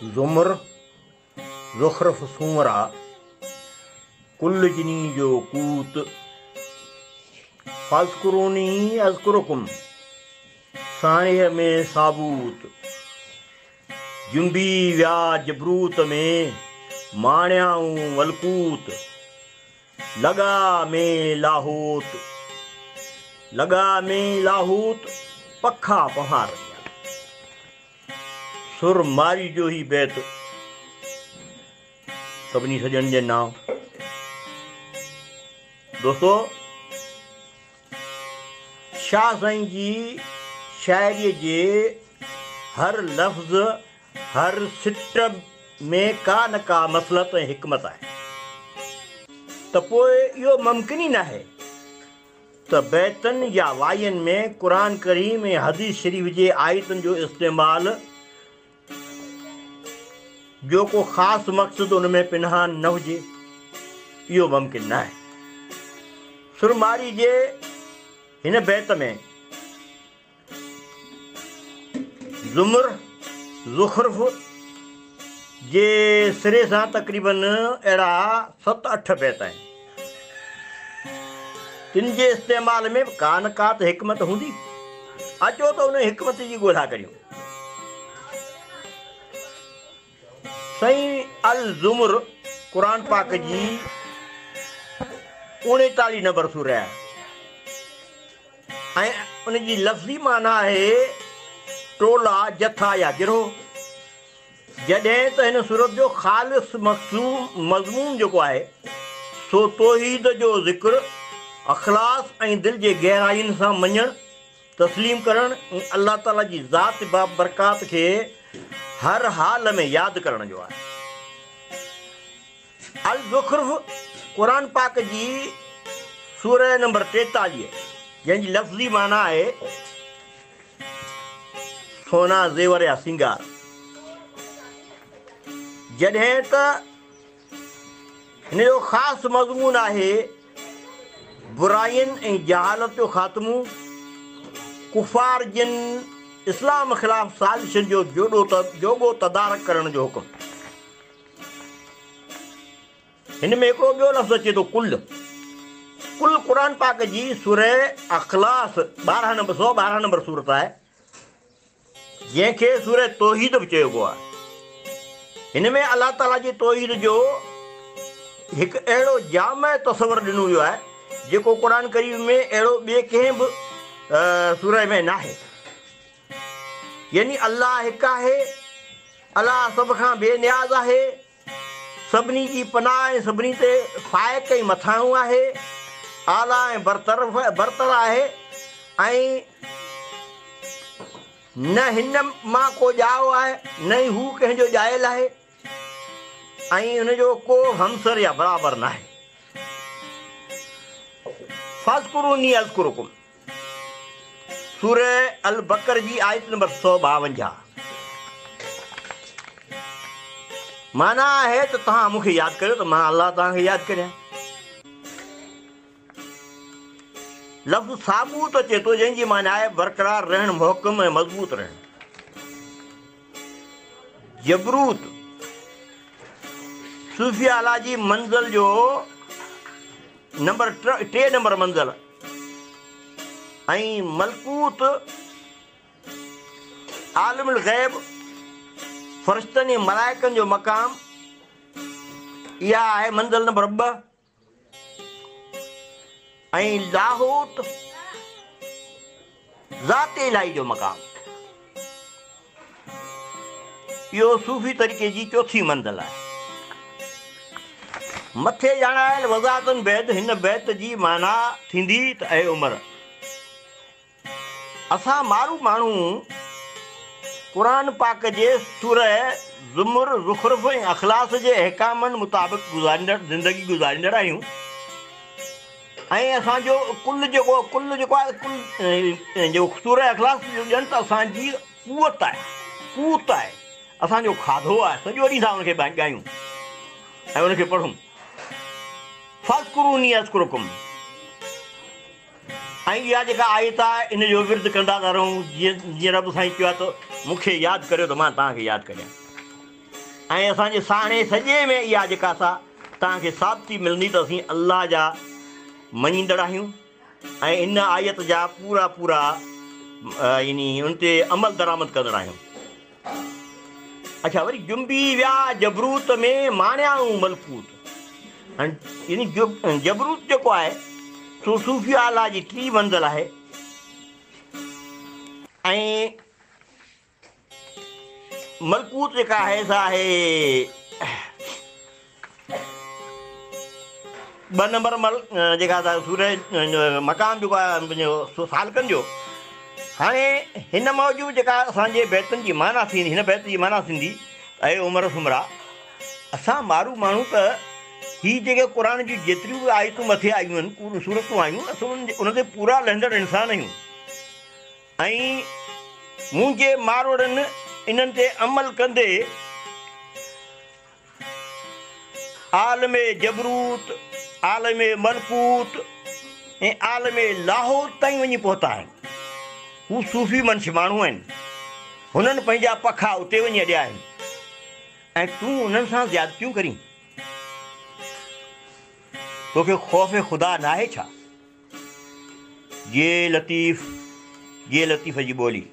زمر، زخرف سونرا، ڪل جني جو قوت، فاذڪروني اذڪرڪم، ساڻيهه ۾ ثابوت، جنبي ويا جبروت ۾، ماڻيائون ملڪوت، لڳا ۾ لاهوت، لڳا ۾ لاهوت، پکا پنهار جا. سر مارئي جو هي بيت سڀني سڄڻن جي نانء. دوستو شاهه سائين جي شاعريء جي هر لفظ هر سٽ ۾ ڪا نه ڪا مصلحت ۽ حڪمت آهي ته پوء اهو ممڪن ئي ناهي ته بيتن يا واين ۾ قرآن ڪريم ۽ حديث شريف جي آيتن جو استعمال جو ڪو خاص مقصد ان ۾ پنهان نه هجي، اهو ممڪن ناهي. سر مارئي جي هن بيت ۾. زمر، زخرف، جي سري سان تقريباً اهڙا ست اٺ بيت آهن، تن جي استعمال ۾ به ڪا نه ڪا ته حڪمت هوندي. اچو ته ان حڪمت جي ڳولها ڪريون. سائين الزمر قرآن پاڪ جي اوڻيتاليهه نمبر سورة آهي. ۽ ان جي لفظي معنيٰ آهي ٽولا، جٿا يا گروهه. جڏهن ته هن سورت جو خالص مضمون جيڪو آهي سو توحيد جو ذڪر، اخلاص ۽ دل جي گهراين سان مڃڻ، تسليم ڪرڻ ۽ الله تعاليٰ جي ذات بابرڪات کي هر حال ۾ ياد ڪرڻ جو آهي. الزخرف قرآن پاڪ جي سورة نمبر 43 جنهن جي لفظي معنيٰ آهي سونا زيور يا سينگار جڏهن ته هن جو خاص مضمون آهي براين ۽ جهالت جو خاتمو، ڪفار جن اسلام خلاف سازشن جو جوڳو تدارڪ ڪرڻ جو حڪم. هن ۾ هڪڙو ٻيو لفظ اچي ٿو ڪل. ڪل قرآن پاڪ جي سورة اخلاص 12 نمبر 112 نمبر سورت آهي جنهن کي سورة توحيد به چئبو آهي. هن ۾ الله تعاليٰ جي توحيد جو هڪ اهڙو جامع تصور ڏنو ويو آهي جيڪو قرآن ڪريم ۾ اهڙو ٻئي ڪنهن به سورة ۾ ناهي. يعني الله هڪ آهي، الله سڀ کان بي نياز آهي، سڀني جي پناهه ۽ سڀني تي فائق ۽ مٿانهون آهي، اعليٰ ۽ برتر آهي ۽ نه هن مان ڪو ڄائو آهي نه ئي هو ڪنهن جو ڄايل آهي ۽ ان جو ڪو همسر يا برابر ناهي. فاذڪروني اذڪرڪم. سورة البقر جي آيت نمبر 152. معنيٰ آهي ته توهان مون کي ياد ڪريو ته مان الله توهان کي ياد ڪريان. لفظ ثابوت اچي ٿو جنهن جي معنيٰ آهي برقرار رهڻ، محڪم ۽ مضبوط رهڻ. جبروت صوفي اعليٰ جي منزل جو نمبر ٽي نمبر منزل ۽ ملڪوت عالم الغيب فرشتن ۽ ملائڪن جو مقام اها آهي منزل نمبر 2 ۽ لاهوت ذات الاهي جو مقام اهو صوفي طريقي جي چوٿين منزل آهي. مٿي ڄاڻايل وضاحتن بعد هن بيت جي معنيٰ ٿيندي ته اي عمر! اسان مارو ماڻهو قرآن پاڪ جي سورة زمر، زخرف ۽ اخلاص جي احڪامن مطابق گذاريندڙ زندگي گذاريندڙ آهيون ۽ اسان جو ڪل جيڪو ڪل جيڪو آهي ڪل جيڪو سورة اخلاص جو ڄڻ ته اسان جي قوت آهي، قوت آهي، اسان جو کاڌو آهي، سڄو ڏينهن اسان ان کي ڳايون ۽ ان کي پڙهون. فاذڪروني اذڪرڪم ۽ اها جيڪا آيت آهي ان جو ورد ڪندا ٿا رهون جيئن جيئن رب سائين چيو آهي ته مون کي ياد ڪريو ته مان توهان کي ياد ڪريان. ۽ اسان جي ساڻيهه سڄي ۾ اها جيڪا سا توهان کي ثابتي ملندي ته اسين الله جا مڃيندڙ آهيون ۽ ان آيت جا پورا پورا يعني ان تي عمل درآمد ڪندڙ آهيون. اڇا وري جنبي ويا جبروت ۾ ماڻيائون ملڪوت يعني جبروت جيڪو آهي سو صوفي اعليٰ جي ٽي منزل آهي ۽ ملڪوت جيڪا آهي سا آهي ٻه نمبر مل جيڪا سورج مقام جيڪو آهي پنهنجو سالڪن جو. هاڻي هن موجب جيڪا اسان جي بيتن جي معنيٰ ٿيندي، هن بيت جي معنيٰ ٿيندي، اي عمر سومرا! اسان مارو ماڻهو ته هي جيڪي قرآن جون جيتريون به آيتون مٿي آيون آهن، سورتون آيون، اسان ان تي پورا لهندڙ انسان آهيون ۽ منهنجي ماروئڙن انهن تي عمل ڪندي عالم جبروت، عالم ملڪوت ۽ عالم لاهوت تائين وڃي پهتا آهن. هو صوفي منش ماڻهو آهن. هنن پنهنجا پکا اتي وڃي اڏيا آهن ۽ تون انهن سان زيادتيون ڪرين. توکي خوف خدا ناهي ڇا؟ جي لطيف، جي لطيف جي ٻولي.